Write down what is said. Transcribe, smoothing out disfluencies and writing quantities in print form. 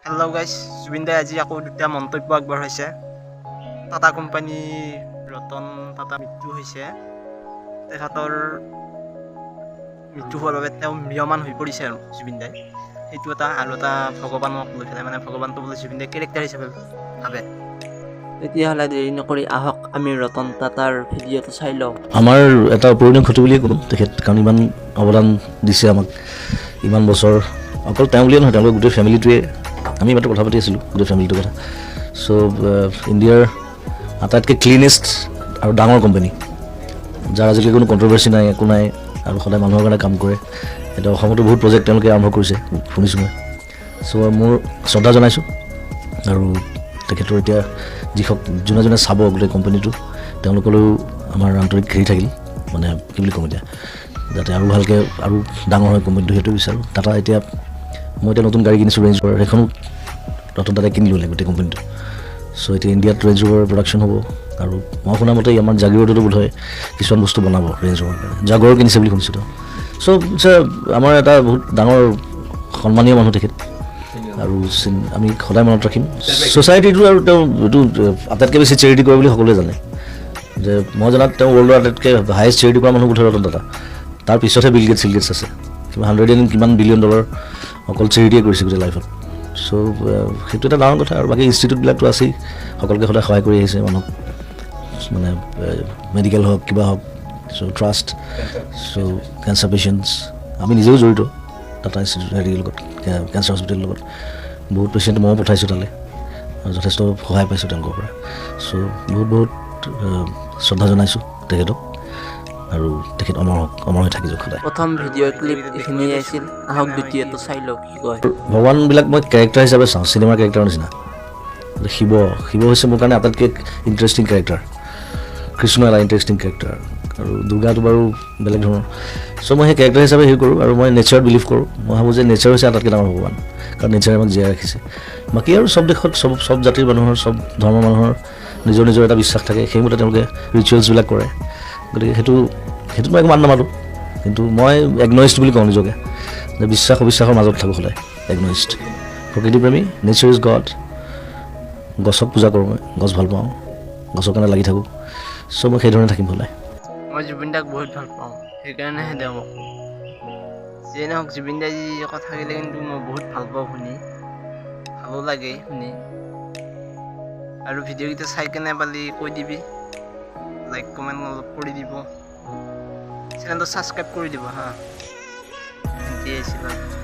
Hello' গাইছ, জুবিন দাই আজি আকৌ দুটা মন্তব্য আগবঢ়াইছে। টাটা কোম্পানী ৰতন টাটা মৃত্যু হৈছে। তেখেতৰ মৃত্যু হোৱাৰ বাবে তেওঁ ম্ৰিয়মান হৈ পৰিছে আৰু জুবিন দাই সেইটো এটা আৰু এটা ভগৱানক লৈ পেলাই, মানে ভগৱানটো বোলে জুবিন দাই কেৰেক্টাৰ হিচাপে ভাবে। তেতিয়াহ'লে দেৰি নকৰি আহক, আমি ৰতন টাটাৰ ভিডিঅ'টো চাই লওঁ। আমাৰ এটা অপূৰণীয় ক্ষতি বুলিয়ে ক'ম তেখেত, কাৰণ ইমান অৱদান দিছে আমাক ইমান বছৰ। অকল তেওঁ বুলিয়ে নহয়, তেওঁলোকৰ গোটেই ফেমিলিটোৱে। আমি মাত্ৰ কথা পাতি আছিলোঁ গোটেই ফেমিলিটোৰ কথা। চ' ইণ্ডিয়াৰ আটাইতকৈ ক্লিনেষ্ট আৰু ডাঙৰ কোম্পানী, যাৰ আজিলৈকে কোনো কণ্ট্ৰভাৰ্চি নাই, একো নাই আৰু সদায় মানুহৰ কাৰণে কাম কৰে। এতিয়া অসমতো বহুত প্ৰজেক্ট তেওঁলোকে আৰম্ভ কৰিছে, শুনিছোঁ মই। চ' মোৰ শ্ৰদ্ধা জনাইছোঁ আৰু তেখেতৰ এতিয়া যিসকল যোনে যোনে চাব গোটেই কোম্পানীটো, তেওঁলোকলৈও আমাৰ আন্তৰিক হেৰি থাকিল, মানে কি বুলি ক'ম এতিয়া, যাতে আৰু ভালকৈ আৰু ডাঙৰ হয় কোম্পানীটো, সেইটো বিচাৰোঁ। টাটা এতিয়া মই এতিয়া নতুন গাড়ী কিনিছোঁ ৰেঞ্জ ৰোভাৰ, সেইখনো ৰতন টাটাই কিনি ল'লে গোটেই কোম্পানীটো। চ' এতিয়া ইণ্ডিয়াত ৰেঞ্জ ৰোভাৰ প্ৰডাকশ্যন হ'ব আৰু মই শুনা মতে আমাৰ জাগিৰোডতো বোধহয় কিছুমান বস্তু বনাব ৰেঞ্জ ৰোভাৰ কাৰণে। জাগুৱাৰো কিনিছে বুলি শুনিছোঁ তেওঁ। চ' আমাৰ এটা বহুত ডাঙৰ সন্মানীয় মানুহ তেখেত আৰু আমি সদায় মনত ৰাখিম ছ'চাইটিটো। আৰু তেওঁ এইটো আটাইতকৈ বেছি চেৰিটি কৰে বুলি সকলোৱে জানে যে মই জনাত তেওঁ ৱৰ্ল্ডৰ আটাইতকৈ হায়েষ্ট চেৰিটি কৰা মানুহ বোধহয় ৰতন টাটা। তাৰ পিছতহে বিল গেটছ, চিল গেটছ আছে। কিমান হাণ্ড্ৰেড এণ্ড কিমান বিলিয়ন ডলাৰ অকল চেৰিটিয়ে কৰিছে গোটেই লাইফত। চ' সেইটো এটা ডাঙৰ কথা। আৰু বাকী ইনষ্টিটিউটবিলাকতো আছেই, সকলোকে সদায় সহায় কৰি আহিছে মানুহক, মানে মেডিকেল হওক, কিবা হওক, চ' ট্ৰাষ্ট, চ' কেঞ্চাৰ পেচেণ্টছ, আমি নিজেও জড়িত টাটা ইনষ্টিটিউট হেৰিৰ লগত, কেঞ্চাৰ হস্পিটেলৰ লগত। বহুত পেচেণ্ট ময়ো পঠাইছোঁ তালৈ আৰু যথেষ্ট সহায় পাইছোঁ তেওঁলোকৰ পৰা। চ' বহুত বহুত শ্ৰদ্ধা জনাইছোঁ তেখেতক আৰু তেখেত অমৰ হওক, অমৰ হৈ থাকি যাওক সদায়। প্ৰথম ভিডিঅ' ক্লিপ এইখিনিয়ে আছিল। আহক, দ্বিতীয়টো চাই লওঁ কি কয়। ভগৱানবিলাক মই কেৰেক্টাৰ হিচাপে চাওঁ, চিনেমাৰ কেৰেক্টাৰৰ নিচিনা। শিৱ শিৱ হৈছে মোৰ কাৰণে আটাইতকৈ ইণ্টাৰেষ্টিং কেৰেক্টাৰ, কৃষ্ণ এটা ইণ্টাৰেষ্টিং কেৰেক্টাৰ আৰু দুৰ্গাটো বাৰু বেলেগ ধৰণৰ। চ' মই সেই কেৰেক্টাৰ হিচাপে হেৰি কৰোঁ আৰু মই নেচাৰত বিলিভ কৰোঁ। মই ভাবোঁ যে নেচাৰ হৈছে আটাইতকৈ ডাঙৰ ভগৱান, কাৰণ নেচাৰে আমাক জীয়াই ৰাখিছে। বাকী আৰু চব দেশত চব চব জাতিৰ মানুহৰ, চব ধৰ্মৰ মানুহৰ নিজৰ নিজৰ এটা বিশ্বাস থাকে, সেইমতে তেওঁলোকে ৰিচুৱেলছবিলাক কৰে। গতিকে সেইটোত মই একো মান নামাতোঁ, কিন্তু মই এগনইষ্ট বুলি কওঁ নিজকে, যে বিশ্বাস অবিশ্বাসৰ মাজত থাকোঁ সদায়। এগনইষ্ট, প্ৰকৃতিপ্ৰেমী, nature is God. গছক পূজা কৰোঁ মই, গছ ভাল পাওঁ, গছৰ কাৰণে লাগি থাকোঁ। চ' মই সেইধৰণে থাকিম সদায়। মই জুবিন দাক বহুত ভাল পাওঁ, সেইকাৰণেহে তেওঁক যিয়ে নহওক, জুবিন দাই যি কথাগিলা কিন্তু মই বহুত ভাল পাওঁ শুনি, ভালো লাগে শুনি। আৰু ভিডিঅ'কেইটা চাই কেনে পালি কৈ দিবি, লাইক কমেণ্ট অলপ কৰি দিব, চেনেলটো ছাবস্ক্ৰাইব কৰি দিব। হা, এতিয়াই আছিল আৰু।